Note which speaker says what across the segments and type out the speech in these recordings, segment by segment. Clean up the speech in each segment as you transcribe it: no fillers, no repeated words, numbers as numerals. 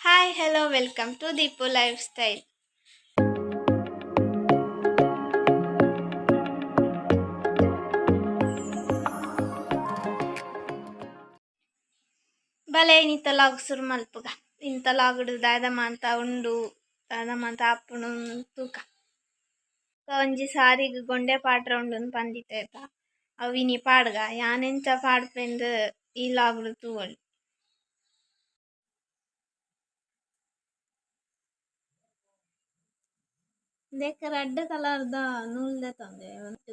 Speaker 1: Hi, hello, welcome to Deepu life style. ಬಲೆ ಇನಿತ log ಸುರು ಮಲ್ಪುಗ. ಇಂತ ಲಾಗುಡು ದಾದ ಮಾಂತ ಉಂಡು, ದಾದ ಮಾಂತ ಆಪುಂಡು ತೂಕ. ಒಂಜಿ ಸಾರಿಗ್ ಗೊಂಡೆ ಪಾಡ್ರ ಉಂಡು ಪಂದಿತ್ತೆ ಅವು ಇನಿ ಪಾಡ್ಗ ಯಾನೆಂಚ ಪಾಡ್ಪೆಂದು ಈ ಲಾಗುಡು ತೂವೊಲಿ. ದೇಕ ರಡ್ಡ್ ಕಲರ್ದ ನೂಲು ದೆತೊಂದೆ ಒಂತೆ.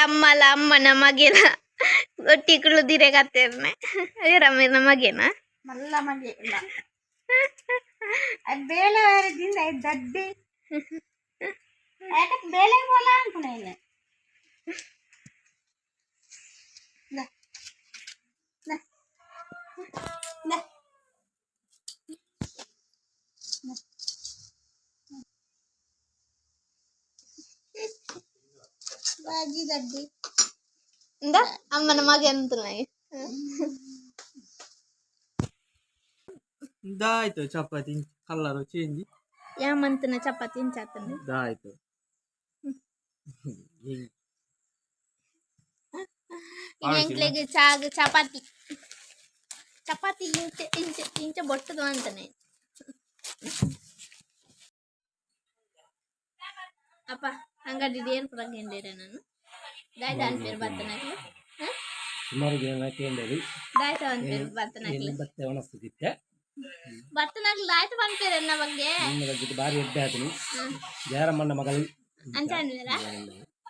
Speaker 1: ಅಮ್ಮಲ ಅಮ್ಮನ ಮಗೆನ ಒಟ್ಟಿಗೆ ದಿರೆ ಕತ್ತೆರ್ನೆ ರಮೇನ ಮಗೆನ
Speaker 2: ಮಲ್ಲ ಮಗೆ ಇಲ್ಲ ಅದು ಬೇಲೆ ದಿಂದ ದಡ್ಡಿ ಯಾಕಂದ್ರೆ ಬೇಲೆ ಬೋಲ ಅನ್ಕೊಂಡೆ. ಬಾಜಿ ದಡ್ಡಿ.
Speaker 1: ಇಂದ ಅಮ್ಮನ ಮಗೆ ಅಂತ.
Speaker 3: ದಾಯ್ತು ಚಪಾತಿ ಕಲರ್ ಚೇಂಜ್.
Speaker 1: ಯಾಮಂತನ ಚಪಾತಿ ಇಂಚಾತಂದು.
Speaker 3: ದಾಯ್ತು.
Speaker 1: ಎಂಕ್ಲೆಗ್ ಚಾಗ್ ಚಪಾತಿ ಚಪಾತಿ ಇಂಚ ಇಂಚ ಇಂಚ ಬೊಟ್ಟದು ಅಂತಾನೆ. ಅಪ್ಪ ಅಂಗಡಿ ಏನ್ ಪೂರ ಕೇಂದಿರ ನಾನು ದಾಯ್ತ ಅನ್ಪೇರು ಬತ್ತನಾಕ್ಲು.
Speaker 3: ಸುಮಾರು ಜನ ಕೇಂದ್ರಿ.
Speaker 1: ದಾಯ್ತ ಅನ್ಪೇರು ಬತ್ತನಾಕ್ಲು.
Speaker 3: ಬತ್ತೆ ಒಣಸ್ತಿದ್ದೆ.
Speaker 1: ಬತ್ತನಾಕ್ಲು ದಾಯ್ತ ಪನ್ಪೇರು ಎನ್ನ ಬಗ್ಗೆ.
Speaker 3: ನಿಮ್ಮ ಬಗ್ಗೆ ಬಾರಿ ಎಡ್ಡೆ ಆತನು ಜಯರಾಮಣ್ಣ ಮಗಳು.
Speaker 1: ಅಂಚ ಅನ್ವೇರ.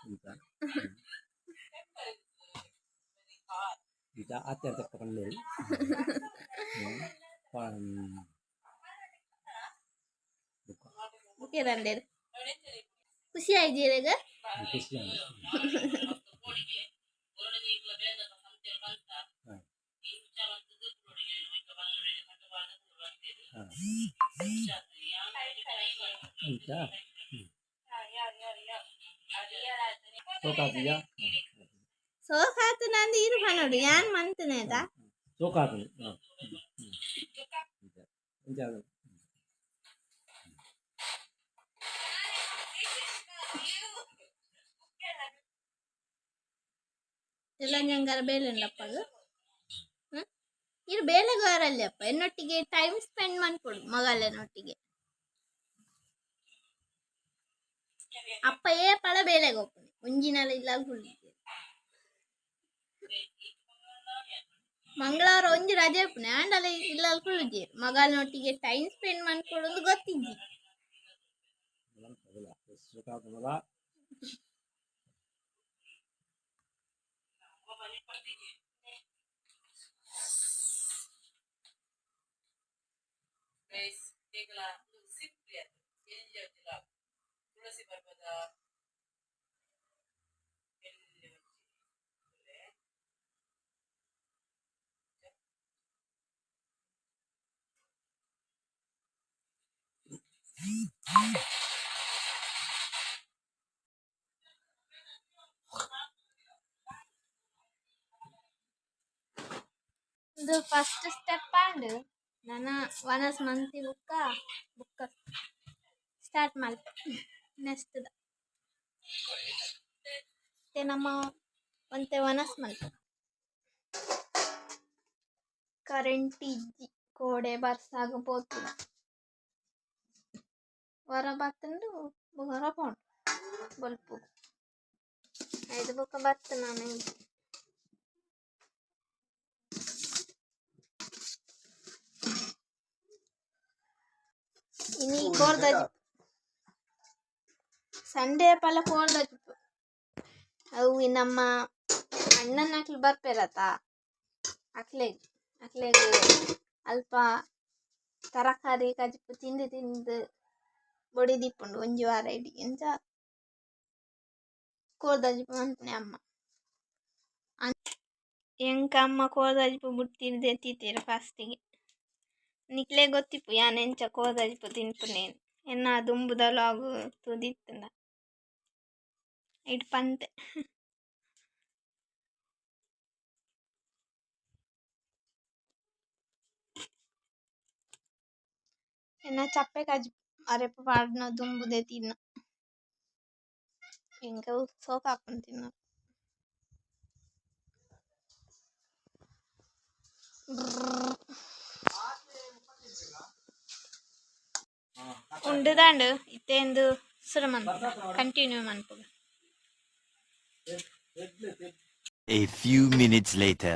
Speaker 3: ಅಂತ ಈಗ ಆತ್ಯಂತ ಪಂಡೇರಿ.
Speaker 1: ಬುಕ್ಕೇರಂದೇರು ಖುಷಿ ಆಯ್ತು.
Speaker 3: ಖುಷಿ. ಅಂತ ಸೋಕಾತಿಯಾ?
Speaker 1: ಸೋಕಾತು ನಂದು ಇರು ಪನೋಡು ಯಾನ್ ಮಂತನೆ ಆಯ್ತಾ.
Speaker 3: ಸೋಕಾತು. ಅಂಚ
Speaker 1: ಎಲ್ಲ ಅಂಗಾರ ಬೇಲೆ ಉಂಡಪ್ಪಗ ಇರು ಬೇಲೆಗೆ ಅಪ್ಪ ಎನ್ನೊಟ್ಟಿಗೆ ಟೈಮ್ ಸ್ಪೆಂಡ್ ಮಾಡ್ಕೊಡು ಮಗಲೆನೊಟ್ಟಿಗೆ. ಅಪ್ಪ ಏ ಪಳ ಬೇಲೆಗೆ ಹೋಗ್ತಾನೆ ಒಂಜಿನಲ ಇಲ್ಲ ಕುಳ್ಳಿದ್ದೆ. ಮಂಗಳವಾರ ಒಂಜಿ ರಜೆ ಇಪ್ಪುನೆ ಆಂಡಲ ಇಲ್ಲ ಕುಳ್ಳುಜೇರು ಮಗಲ್ನೊಟ್ಟಿಗೆ ಟೈಮ್ ಸ್ಪೆಂಡ್ ಮಾಡ್ಕೊಡೋದು ಗೊತ್ತಿಜ್ಜಿ.
Speaker 4: ಗೈಸ್ ಕೇಕಲ ಸಿಂಪ್ಲಿ ಅದು ಎಲ್ಲಿ ಒಂಜಿ ಲಾಗ್ ತುಳಸಿ ಪರ್ಬದ ಎಲ್ಲಿ ಒಂಜಿ
Speaker 1: ಇದು ಫಸ್ಟ್ ಸ್ಟೆಪ್ ಆಂಡ್ ನನ ವನಸ್ ಮಂತಿ ಬುಕ್ಕ ಬುಕ್ಕ ಸ್ಟಾರ್ಟ್ ಮಲ್ಪ ನೆಕ್ಸ್ಟ್ ಮತ್ತೆ ನಮ್ಮ ಒಂತೆ ವನಸ್ ಮಲ್ಪ ಕರೆಂಟ್ ಇಜ್ಜಿ ಕೋಡೆ ಬರ್ಸಾಗ ಪೋತುಂಡು ವರ ಬತ್ತುಂಡು ಬೊಕ ಪೋಂಡು ಬೊಲ್ಪು ಐದು ಬೊಕ ಬತ್ತು ನಾನು. ಇನಿ ಕೋರ್ದಜಿಪ್ಪು ಸಂಡೇ ಪಲ ಕೋರ್ದಜಿಪ್ಪು. ಅವು ನಮ್ಮ ಅಣ್ಣನ ಅಕ್ಲು ಬರ್ಪೆರತ, ಅಕ್ಲೆಗ್ ಅಕ್ಲೆಗ್ ಅಲ್ಪ ತರಕಾರಿ ಕಜಿಪು ತಿಂದು ತಿಂದು ಬೊಡಿದಿಪ್ಪುಂಡು ಒಂಜಿ ವಾರ ಇಡೀ. ಎಂಚ ಕೋರ್ದಜಿಪ್ಪು ಮನ್ಪುನೆ ಅಮ್ಮ. ಎಂಕ್ ಅಮ್ಮ ಕೋರ್ದಜಿಪ್ಪು ಬುಡ್ತಿರ್ ದೆತ್ತಿತ್ತೆರ್ ಫಸ್ಟಿಗೆ. ನಿಕ್ಲೆ ಗೊತ್ತಿಪ್ಪು ಯಾನ್ ಎಂಚ ಕೋರ್ದಜಿಪ್ಪು ತಿನ್ಪುನೆ ಎನ್ನ ದುಂಬುದ ಲಾಗ್ ತೂದಿತ್ತುಂಡ ಐಟ್ ಪಂತೆ. ಎನ್ನ ಚಪ್ಪೆ ಕಜಿಪು ಅರೆಪು ಪಾಡ್ನ ದುಂಬು ದೆತ್ತಿನ ಎಂಕ್ ಅವು ಸೋಕು ಆಪುಂಡು ತಿನರೆ. ಉಂಡುದಾಂಡ್ ಇತ್ತೆ ಇಂದು ಸುರು ಮನ್ಪುಗ, continue ಮನ್ಪುಗ.
Speaker 5: A few minutes later.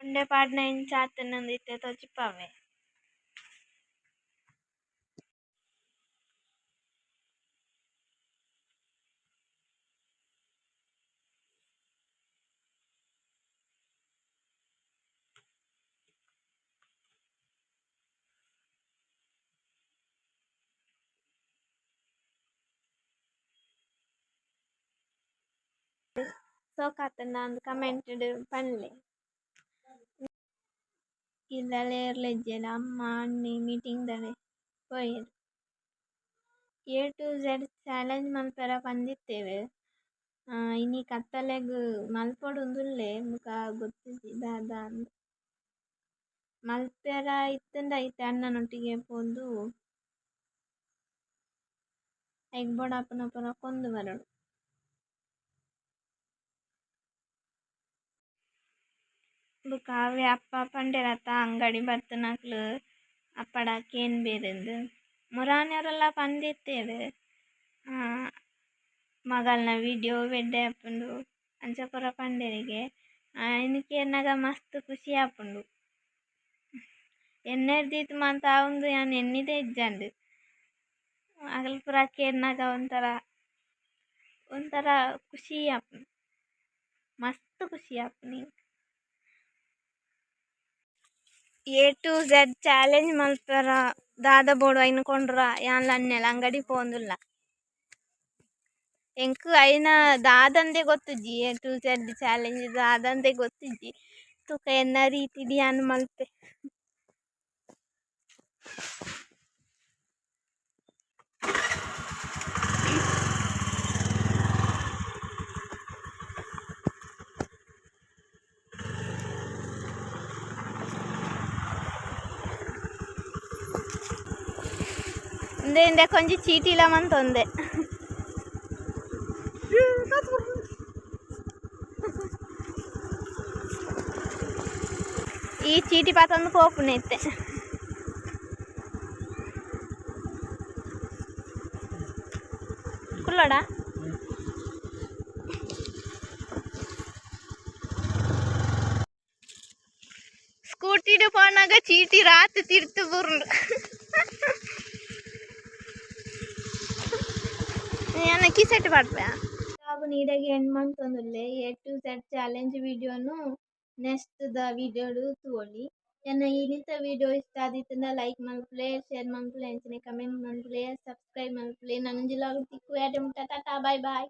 Speaker 1: ಉಂಡೆ ಪಾಡ್ನ ಇಂಚ ಆತುಂಡು ಇತ್ತೆ ತೋಜಿಪಾವೆ. ಸೋಕಾತುಂಡ ಅಂದ್ ಕಮೆಂಟ್ ಡ್ ಪನ್ಲೆ. ಇಲ್ಲಲ್ ಏರ್ಲ ಇಜ್ಜೆರ್, ಅಮ್ಮ ಅಣ್ಣೆ ಮೀಟಿಂಗ್ ದಡೆ ಪೋಯೆರ್. ಎ ಟು ಜೆಡ್ ಚಾಲೆಂಜ್ ಮನ್ಪೆರೆ ಪಂದಿತ್ತೆರ್. ಇನಿ ಕತ್ತಲೆಗ್ ಮಲ್ಪೊಡುಂದುಲ್ಲೆ ಬೊಕ ಗೊತ್ತಿಜ್ಜಿ ದಾದ ಅಂದ್. ಮಲ್ಪೆರ ಇತ್ತುಂಡ ಇತ್ತೆ ಅಣ್ಣನೊಟ್ಟಿಗೆ ಪೋದು ಐಕ್ ಬೋಡಾಪುನ ಪೂರ ಕೊಂದು ಬರೊಡು. ಬೊಕ ಅವ್ವೆ ಅಪ್ಪ ಪಂಡೆರತ ಅಂಗಡಿ ಬತ್ತುನಕ್ಲು ಅಪ್ಪಡ ಕೇನ್ಬೆರಿಂದ್ ಮುರಾನಿಯರೆಲ್ಲ ಪಂದಿತ್ತೆರ್ ಮಗಲ್ನ ವಿಡಿಯೋ ಎಡ್ಡೆ ಆಪುಂಡು ಅಂಚ ಪೂರ ಪಂಡೆರಿಗೆ. ಐನ್ ಕೇನ್ನಗ ಮಸ್ತ್ ಖುಷಿ ಆಪುಂಡು. ಎನ್ನೆರ್ದ್ ಮಾತ ಆವುಂದು ಯಾನ್ ಎನ್ನಿದೆ ಇಜ್ಜಾಂಡ್. ಅಕುಲು ಪೂರ ಕೇನ್ನಗ ಒಂಥರ ಒಂಥರ ಖುಷಿ ಆಪುಂಡು, ಮಸ್ತ್ ಖುಷಿ ಆಪುಂಡು ಎಂಕ್. ಎ ಟು ಜೆಡ್ ಚಾಲೆಂಜ್ ಮಲ್ಪೆರ ದಾದ ಬೋಡು ಐನ್ ಕೊಂಡ್ರ ಯಾನ್ಲ ಅಣ್ಣೆಲ ಅಂಗಡಿ ಪೋವೊಂದುಲ್ಲ. ಎಂಕ್ ಐನ ದಾದಂದೆ ಗೊತ್ತುಜ್ಜಿ, ಎ ಟು ಜೆಡ್ ಚಾಲೆಂಜ್ ದಾದಂದೆ ಗೊತ್ತುಜ್ಜಿ. ತೂಕ ಎನ್ನ ರೀತಿಡ್ ಯಾನ್ ಮಲ್ಪೆ. ಇಂದೆ ಇಂದೆ ಕೊಂಜಿ ಚೀಟಿಲ ಮಂತೊಂದೆ. ಈ ಚೀಟಿ ಪಾತೊಂದು ಪೋಪುನೆ ಇತ್ತೆ. ಕುಲ್ಲೋಡ. ಸ್ಕೂಟಿಡ್ ಪೋನಾಗ ಚೀಟಿ ರಾತ್ ತಿರ್ತು ಬುರ್ಲು. ಯಾನ ಕಿಸೆಟ್ ಪಾಡ್ಪೆ ನೀಡಾಗಿ ಎಂಡ್ ಮಂತೊಂದುಲ್ಲೆ. ಎ ಟು ಝೆಡ್ ಚಾಲೆಂಜ್ ವಿಡಿಯೋನು ನೆಕ್ಸ್ಟ್ ದ ವಿಡಿಯೋಡು ತೂವೊಲಿ. ಎನ್ನ ಇನಿತ ವಿಡಿಯೋ ಇಷ್ಟ ಆದಿತ್ತುಂಡ ಲೈಕ್ ಮಲ್ಪುಲೆ, ಶೇರ್ ಮಲ್ಪುಲೆ, ಅಂಚನೆ ಕಮೆಂಟ್ ಮಲ್ಪುಲೆ, ಸಬ್ಸ್ಕ್ರೈಬ್ ಮಲ್ಪುಲೆ. ನನೊಂಜಿ ವ್ಲಾಗ್ ತಿಕ್ಕುವೆ. Tata, bye boy.